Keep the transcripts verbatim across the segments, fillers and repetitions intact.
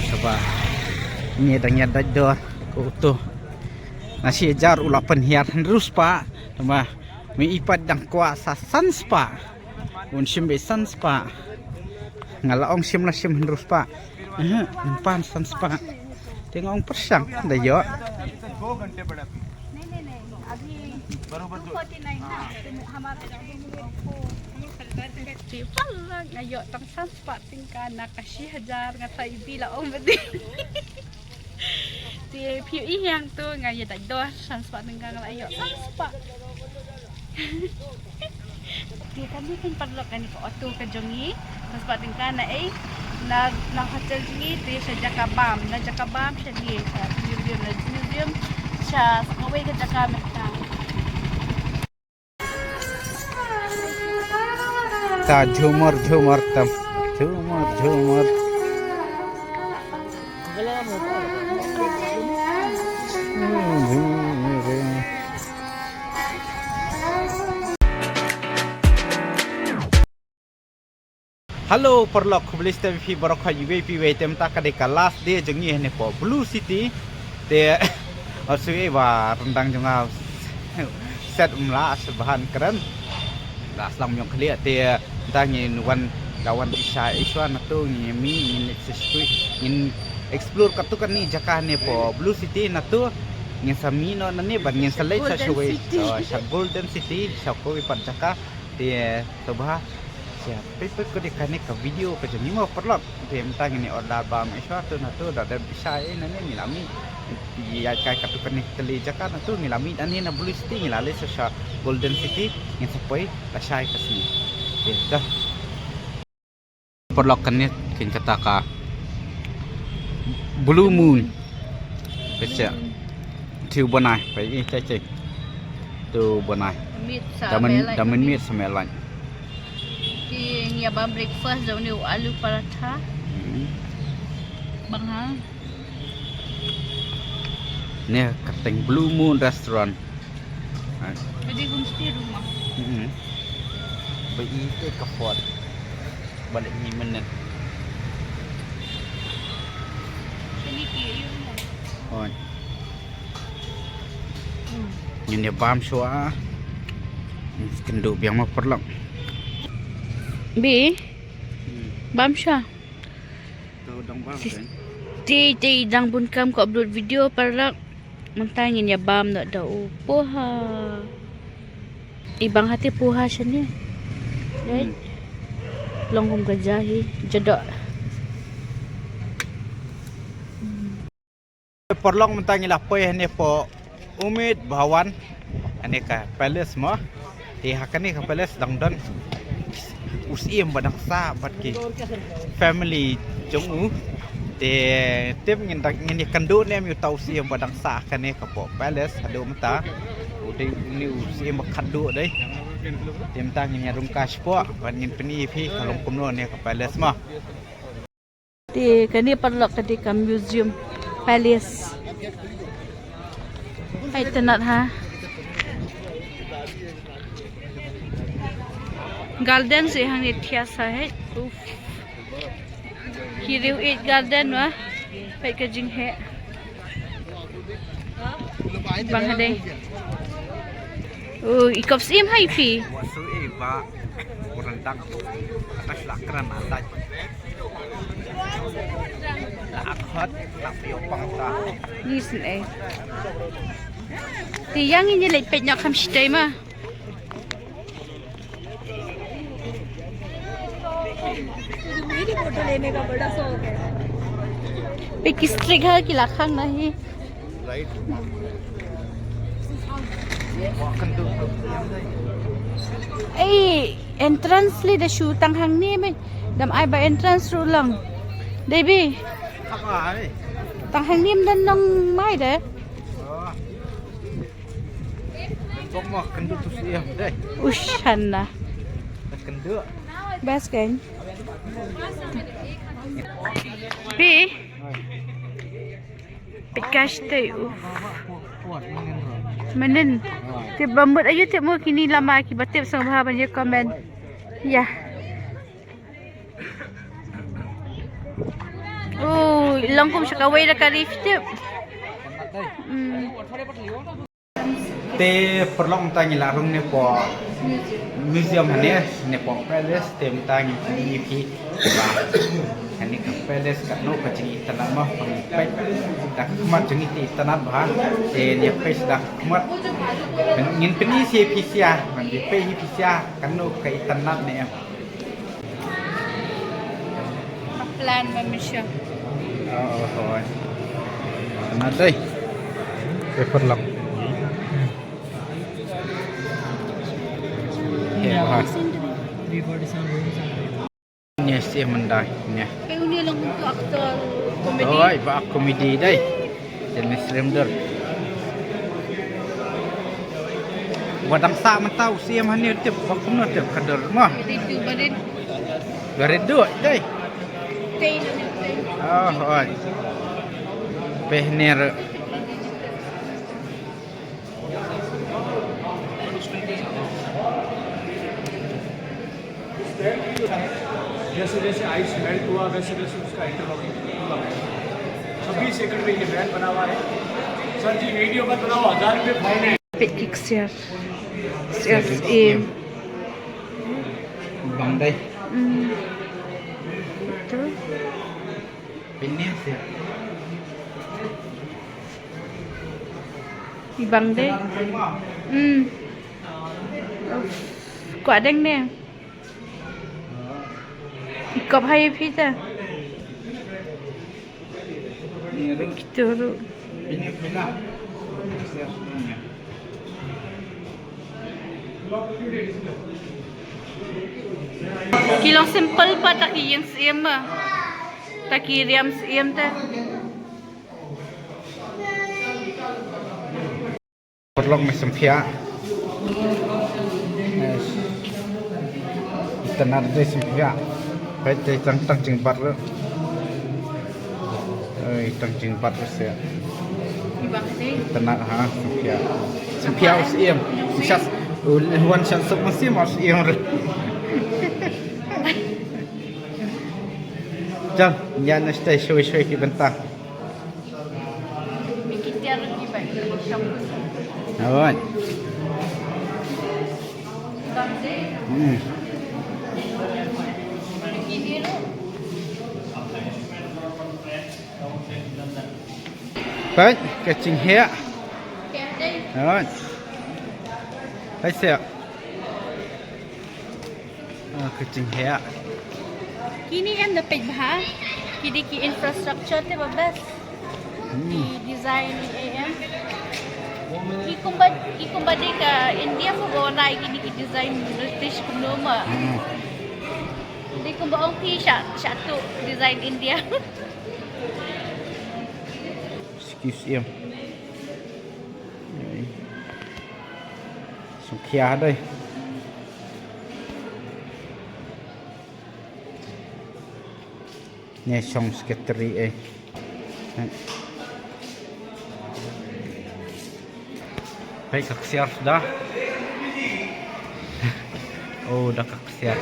Te ba ngi dang ïa dait dor ko uto. Na shi hajar u la pynhiar hynriew spah. Te ba me i pat dang kwah sa san spah. Un shim beit san spah. Nga la ong shim la shim hynriew spah. Eh, pan san spah. Te nga ong pyrshang da ïoh. नहीं, नहीं, नहीं, अभी बरोबर दो। टू फोर्टी नाइन ना, तो हमारा ये पल्ला ना यो तंग सांस पाटिंग का ना का शी हजार ना था इबी ला ओम बदी। Te phi i hiang tu nga ya dait dor san spah tengka nga la ïoh san spah. Te kan ni kan paralok kane ka auto ka jong ngi. San spah tengka na ei na na hotel jong ngi te sha jaka bam, na jaka bam sha ni sha museum, na museum sha sa kawei ka jaka mynta. Ta jhumar jhumar tam. Jhumar jhumar. Hello paralok, khublei step ïa phi baroh kawei, iwei pa iwei. Te mynta ka dei ka last day jong ngi hangne hapoh Blue City. Te ot shu ei ba ryndang jong nga set um lah shu bahan kren. Da slam yong khlieh te mynta ngin wan, da wan i sha i shwa na tu ngi mih ngin leit sha sha ngin explore katto katne jaka hangne hapoh Blue City na tu ngin sa mih noh nangne bad ngin sa leit sha sha kawei, sha Golden City, sha kawei pat jaka. Te to ba sha peit peit ko dei kane ka video ka jong ngi mo paralok. Te mynta ngin ïa order bam i shwa tu na tu da dep i sha ei nangne ngi la mih. Ïa kai katto katne tylli jaka na tu ngi la mih nangne na Blue City ngi la leit sha sha Golden City ngin sa poi lashai ka sngi. Te to. Paralok kane kin kata ka Blue Moon. Peit sha. Te u bnai, peit i, check check. Te u bnai. Miet sa. Da men, meh lait da men miet sa meh lait. Te ngi ïa bam breakfast da une u aloo paratha. Hmm. Bang hang. Ne ka teng Blue Moon Restaurant. Ha. Jadi homestay room ah. Hmm. Ba i te ka fort. Balik ni minit. Sini ki, you know. Oi. Hmm. Ngin ïa bam shuwa. Kynduh biang ma paralok. Bi. Hmm. Bam shuwa. Te te dang bun kam ka upload video paralok. Mynta ngin ïa bam noh da u poha. I bang hati poha shane. Right? Hmm. Long kum ka ja hi, ja doh. Paralok mynta ngi la poi hangne hapoh Umid Bhawan. Hangne ka palace mo. Te ha kane ka palace dang don u Syiem ba dang sah bad ki family jong u. Te tip ngin dang ngin ïa kynduh ne em ïa uta u Syiem ba dang sah ha kane ka poh palace haduh mynta. U dei une u Syiem ba khatduh dei. Te mynta ngin ïa rung ka shapoh bad ngin pyni ïa phi ka long kumno ne ka palace mo. Te kane paralok ka dei ka museum palace. Hai, tynnat ha. Garden se hangne thiah sa hai. Uff. Ki riew ïeit garden wa. Hai ka jingheh. Bang hadei. Oh, i kop Syiem hai phi. Wa su e ba. Kurang dang. Atas lakran atas. La khot la pio pang ta. Ni sin eh. Te ïa ngin ïa leit peit noh kham shi taim ah. Peit ki strict ha ki la khang na hi. Ei, entrance lei da shu tang hangne me. Dam ai ba entrance ruh lang. Dei bi. Tang hangne ym don nongmai de. Ushana. Best kan. Bi. Peit ka shatei, uff. Mynnin. Tip ba mut aïu tip mo kine lama kiba tip sngewbha ban ïa comment. Ïa. Oh, Long kum sha kawei da ka ri phi tip. Hmm. Te paralok, mynta ngi la rung ne po museum hangne, ne po palace, te mynta ngi pyni ïa phi ba hangne ka palace katno ka jingitynnad mo, phi peit da ka khmat jingitynnad bha, te ngi peit da ka khmat. Ngin pyni ïa phi sha, ngin peit ïa phi sha katno ka itynnad ne em. Plan ba mynshem. Oh, oh, oh. Kena dei. Paper lock. Ya, ha. Ni si Mandai ni. Kayu ni lang untuk aktor komedi. Oi, ba komedi dei. Jenis film dur. Wa dang sah mynta u Siem hangne tip, wa kumno tip ka dur mo. Barit tu, barit. Barit duk dei. Tei, tei. Oh, oi. Peh ner. जैसे जैसे आइस मेल्ट हुआ, वैसे वैसे उसका इंटरलॉकिंग हुआ। छब्बीस एकड़ में ये महल बना हुआ है। सर जी, वीडियो मत बनाओ, हजार रुपये फाइन है। Peit ki ksiar. Ksiar Siem. Bang dei. Hmm. Tu. Peit ne ksiar. I bang dei. Hmm. Kwah deng ne. I kop hai phi ta. Kito ruh. Ki long simple pat ta ki ïing Siem ma. Ta ki riam Siem ta. Paralok, me sngewthuh. Yes. Itynnad dei, sngewthuh. Peit dei tang tang jingbat ruh. Oi, tang jingbat ruh se. Itynnad ha, sngewthuh. Sngewthuh u Siem. U shat, u wan shat suk u Siem, u Siem ruh. Jal, ïa na stai shoi shoi ki bynta. Alright. Hmm. Peit ka jingheh. Alright. Hai se. Ah, ka jingheh. Kine em da peit bha. Ki dei ki infrastructure te ba best. Hmm. Ki design em. Ki kumba, ki kumba dei ka India mo ba wan ai kine ki design British kumno ma. Hmm. Dei kumba ong phi sha, sha tu design India. Excuse em. Sngewkhia dei. Ne shong secretary eh. Hei, ka ksiar da. Oh, da ka ksiar.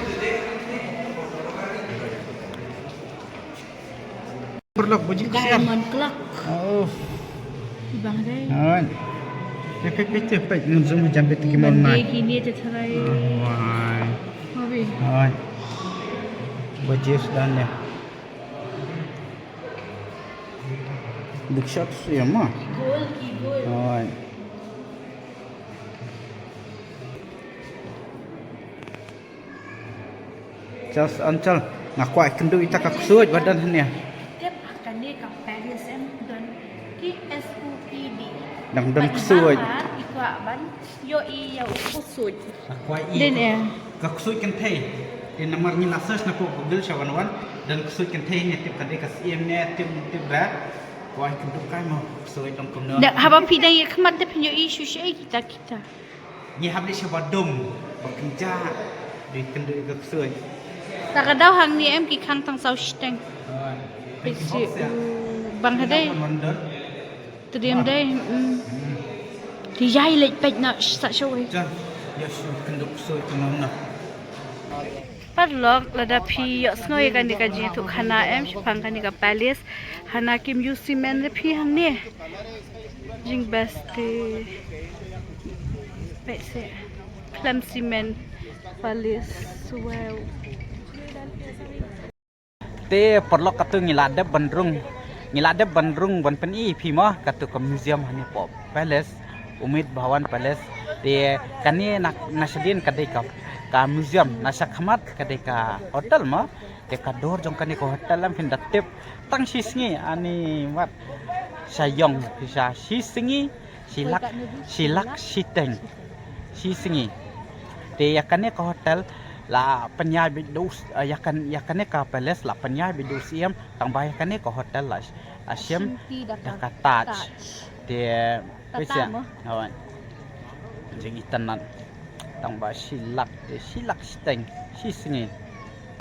Paralok, baje ksiar. Diamond clock. Oh. Bang dei. Hai. Peit, peit, peit, peit, ngan zoom jam peit ki mon nai. Kine te tharai. Wai. Hobi. Hai. Baje sdang ne. Duk shot su ya ma. Ki gol, ki gol. Hai. Chal, an chal. Nga kwah kynduh ita ka ksuid ba don hangne. Tip ha kane ka Paris em don ki S O P D. Dang don ksuid. I kwah ban ïohi ïa u ksuid. Nga kwah i. Din eh. Ka ksuid kynthei. Te namar ngi la search na poh Google sha wan wan. Don ksuid kynthei ne tip ka dei ka Siem ne tip tip ba. Kwah kynduh kai mo ksuid dang kumno. Haba phi dang ïa khmat te phin ïohi shu shu kita kita. Ngi hap leit sha ba dum, ba kynjah, dei kynduh ka ksuid. Ta ka daw hangne em ki khang tang saw shiteng. Peit shi, u, bang ha dei. Tdem dei, mm. Te ïai leit peit na, sa shawei. Jan, ïa shu kynduh ksuid kumno na. Paralok, lada phi ïohsngew ïa kane ka jingïathuhkhana em shaphang kane ka palace, hana kim use cement re phi hangne. Jingbas te peit se, khlem cement palace. Wow. Te paralok, katto ngi la dep ban rung, ngi la dep ban rung ban pyni ïa phi mo, katto ka museum hangne hapoh palace, Umid Bhawan Palace. Te kane na, na shadien ka dei ka, ka museum, na shakhmat ka dei ka hotel mo. Te ka dur jong kane ka hotel, lada phin da tip, tang shi sngi ani mat sha ïong, sha shi sngi shi lak, shi lak shiteng, shi sngi. Te ïa kane ka hotel la pynïaid beit da u s-, ïa kan, ïa kane ka palace la pynïaid beit da u syiem, tang ba ïa kane ka hotel la, la shim da ka Taj. Te peit se, hooid, jingitynnad, tang ba shi lak, te shi lak shiteng, shi sngi.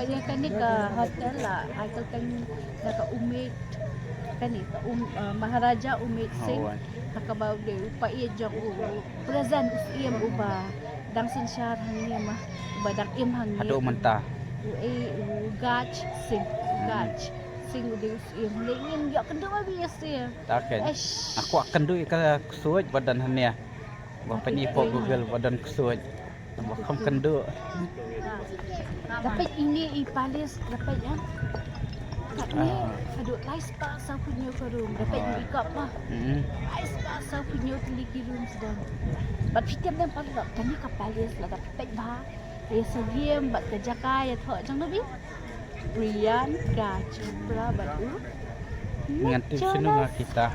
Ïa kane ka hotel la ai kyrteng na ka Umid, kane ka Um, uh, Maharaja Umid Singh. Hooid. Ha kaba u dei u paid jong u, u present u syiem uba dang synshar hangne mo, uba dang im hangne. Haduh mynta. U, eh, u Gaj Singh, u Gaj Singh u dei u syiem. Lei ngin ïoh kynduh ma ba ïa sngewthuh. Nga kwah kynduh ïa ka ksuid ba don hangne. Ba pynïaid hapoh Google ba don ksuid. Ba kham kynduh. Dapat ine i palace, dapat ïa. Katne, haduh lai spah saw phew hynñiew ka room, dapat ine i kop mo. Lai spah saw phew hynñiew tylli ki room sdang. Bad phi tip ne em paralok, kane ka palace lada phi peit bha, ïa sngewthuh bad ka jaka ïathoh jong u Priyanka Chopra bad u. Ngan tip sino nga kita.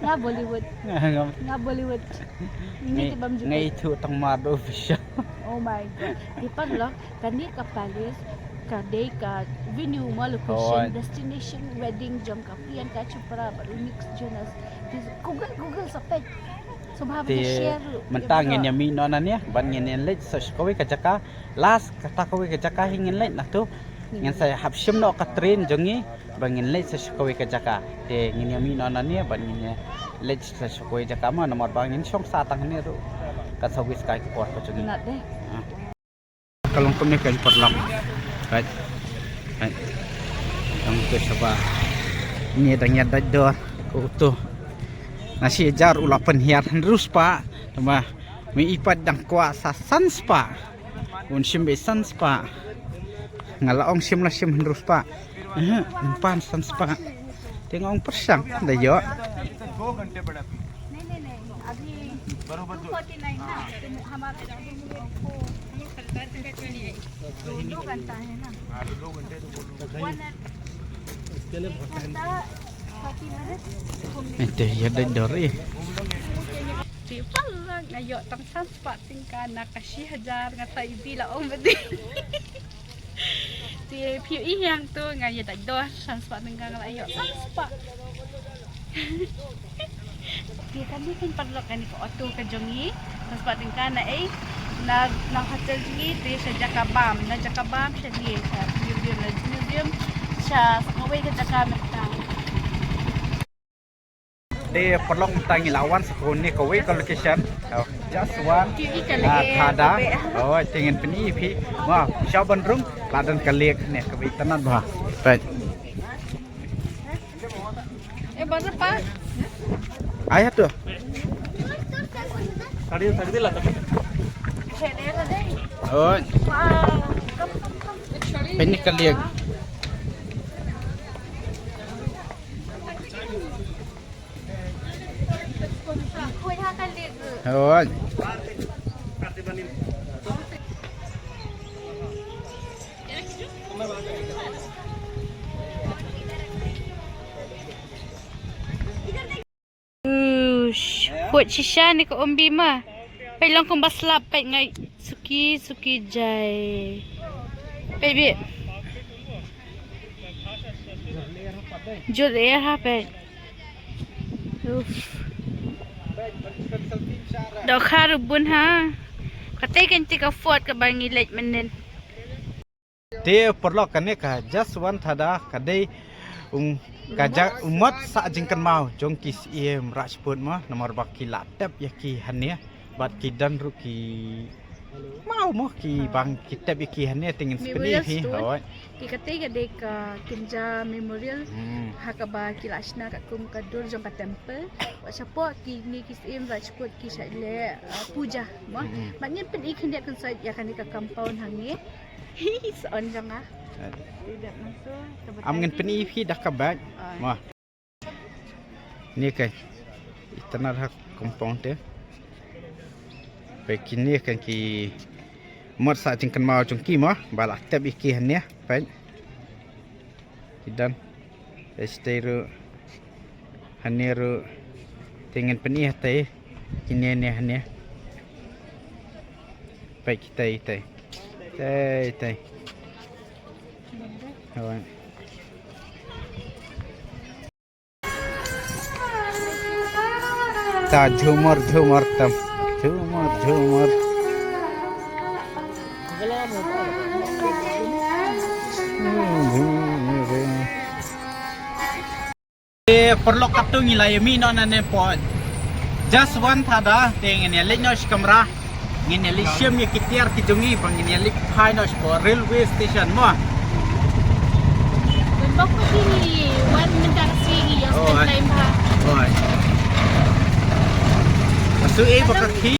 Nga Bollywood. Nga Bollywood. Ngi tip bam ju. Ngi tu tang madu official. Oh my God. Te paralok, kane ka palace ka dei ka venue mo, location, destination wedding jong ka Priyanka Chopra bad u Nick Jonas. Google, Google sa peit. Te mynta ngin ïa mih noh nangne bad ngin ïa leit sa sha kawei ka jaka. Last kata kawei ka jaka hi ngin leit na tu. Ngin sa hap shim noh ka train jong ngi ba ngin leit sa sha kawei ka jaka. Te ngin ïa mih noh nangne bad ngin ïa leit sa sha kawei ka jaka mo, namar ba ngin shong sa tang hangne ruh. Kan sa wis kai ka por ka jong ngi. Ka long kumne ka paralok. Right. Right. Dang tu sha ba. Ngi dang ïa dait dor ko uto. Na shi hajar u la pynhiar hynriew spah. Tama mi i pat dang kwah sa san spah. Un shim beit san spah. Nga la ong shim la shim hynriew spah. Em, ngan pan san spah. Te nga ong pyrshang da ïoh. नहीं, नहीं, नहीं, अभी बरोबर दो। टू फ़ोर्टी नाइन ना, तो हमारा दो, दो घंटा है ना। वन आवर, एक घंटा थर्टी मिनट्स घूमने। Ente ïa dait dor ri. Te paralok, nga ïoh tang san spah tyngka na ka shi hajar, nga sa ïohi la ong bad. Te phi ïohi hangto, nga ïa dait dor san spah tyngka, nga la ïoh san spah. Te kane kan paralok, kane ka auto ka jong ngi, san spah tyngka na ei, na, na hotel jong ngi te sha Jakabam, na Jakabam sha die, sha museum, na museum sha, sa kawei ka jaka mynta. Te paralok, mynta ngi la wan sa kane kawei ka location. Oh, just wan. Thada. Oh, te ngin pyni ïa phi. Wah, sha ban rung la don ka lake ne, kaba itynnad bha. Right. Ai ha tu. Oh. Pyni ka lake. Hooid. Ush, hooid shisha ne ka umbi ma. Peit long kumba slap, peit ngai suki suki jai. Peit beit. Jur air ha peit. Uff. Dohkha ruh bun ha. Kata kan te ka fort kaba ngi leit mynnin. Te paralok, kane ka Jaswant Thada ka dei, um, ka ja-, u mot sah jingkynmaw jong ki Syiem Rajput mo, namar ba ki la tep ïa ki hangne bad ki don ruh ki Mau mo ki bang ki tep ïa ki hangne te ngin pyni phi. Hoi. Ki kata ka dei ka Kynja Memorial. Hmm. Ha kaba ki la shna katkum ka dur jong ka temple. Wat shapoh kine ki syiem Rajput ki shait leh, uh, puja mo. Hmm. Bad ngin pyni khyndiat kan sa ïa kane ka compound hangne. Hi, sa on jong nga. Am ngin pyni phi da ka bag. Mo. Ni kan itynnad ha compound te. Peit kine kan ki mot sa jingkynmaw jong ki mo ba la tep ïa ki hangne. Peit. Ki don. Peit shatei ruh. Hangne ruh. Te ngin pyni hatei. Kine ne hangne. Peit kitei tei. Tei tei. Hoi. Ta jhumar jhumar tam. Jhumar jhumar. E paralok, katto ngi la ïa mih noh nangne hapoh Jaswant Thada, te ngin ïa leit noh sha kamra. Ngin ïa leit shim ïa ki tiar ki jong ngi, ba ngin ïa leit phai noh sha ka railway station mo. Ban bok ko ki wan mynta ka sngi ïa spend time bha. Oi. Asu e baka ki